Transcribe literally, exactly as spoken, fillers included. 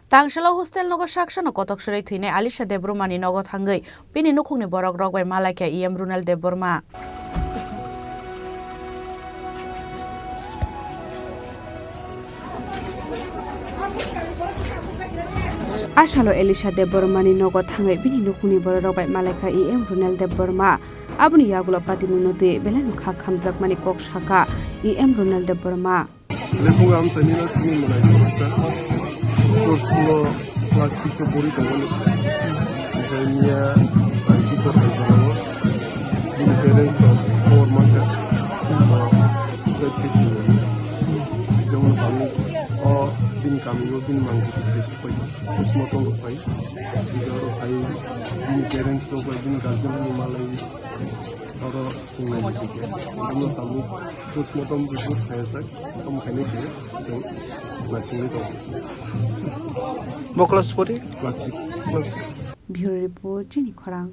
Tangsalo hostel nogo saksano kotok swrwi thwinai Alisha Debbarmani nogo thangwi bini nukhungni borok rok bai malaikha E M Ronel Debbarma. Asalo Elisha Debbarmani nogo thangwi bini nukhungni bororok bai malaikha E M Ronel Debbarma. Aboni yagulo patimungno twi belaino kha khamjakmani kok sakha E M Ronel Debbarma. Lephung amchaini no simi mwnai khoroksa. Sports school o class six o pori tongmani. Omohai miya baji kothai jorao. Bini parents rok khobor mankha. Suicide khe tongmani. Jemon kami o bini kami o bini mangi khe suicide. Postmortem rok phai. Jora phai bini parents rok bai bini guardian rok malai oro swngnai. Jemon kami postmortem report khaijak. Tamo khainai khe chwng naisingwi tongo. Bo class pori? Class six. Class six. Bureau report, Chini Khorang.